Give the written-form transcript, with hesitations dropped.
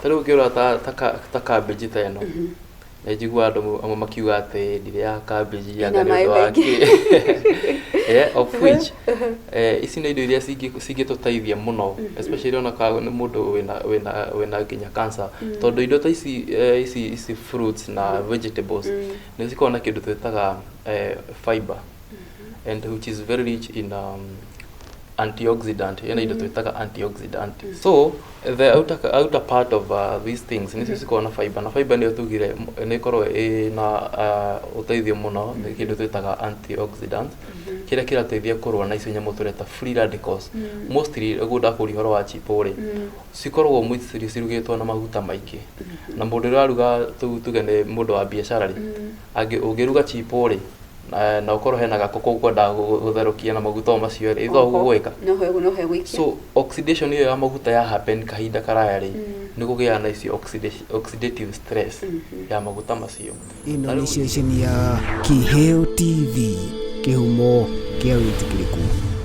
Ta rĩu ũngĩrora ta cabbage ta ĩno, nĩ njiguaga andũ amwe makiuga atĩ ndirĩaga cabbage Ĩna anga nĩ maĩ ũndũ wa maingĩ. kĩ. Of which ici nĩ indo iria cingĩtũteithia mũno, especially ona ka nĩ mũndũ wĩna nginya cancer, tondũ indo ta ici, ici fruits na vegetables nĩ cikoragwo na kĩndũ twĩtaga fiber, and which is very rich in antioxidant. Ĩna indo twĩtaga antioxidant. So the outer part of these things nĩcio cikoragwo na fiber, na fiber nĩyo tugire nĩ ĩkoragwo ĩna ũteithio mũno, nĩ kĩndũ twĩtaga antioxidant kĩrĩa kĩrateithia kũrũa na icio nyamũ tũreta free radicals. Mostly ũguo ndakũria ũhoro wa chipo rĩ, cikoragwo mostly cirugĩtwo na maguta maingĩ, na mũndũ ũrĩa ũraruga, tuge nĩ mũndũ wa biacara rĩ, ũngĩruga chipo rĩ, na ũkorwo hena gakũkũ ũkwendaga gũtherũkia na maguta o macio rĩ, itho ũguo gwĩka. No he gũikia. So oxidation ĩyo ya maguta ya happen kahinda karaya rĩ, nĩ kũgĩaga na icio oxidative stress ya maguta macio. Ĩno nĩ ceceni ya Kĩheo TV, kĩhumo kĩa wĩtĩkĩrĩku.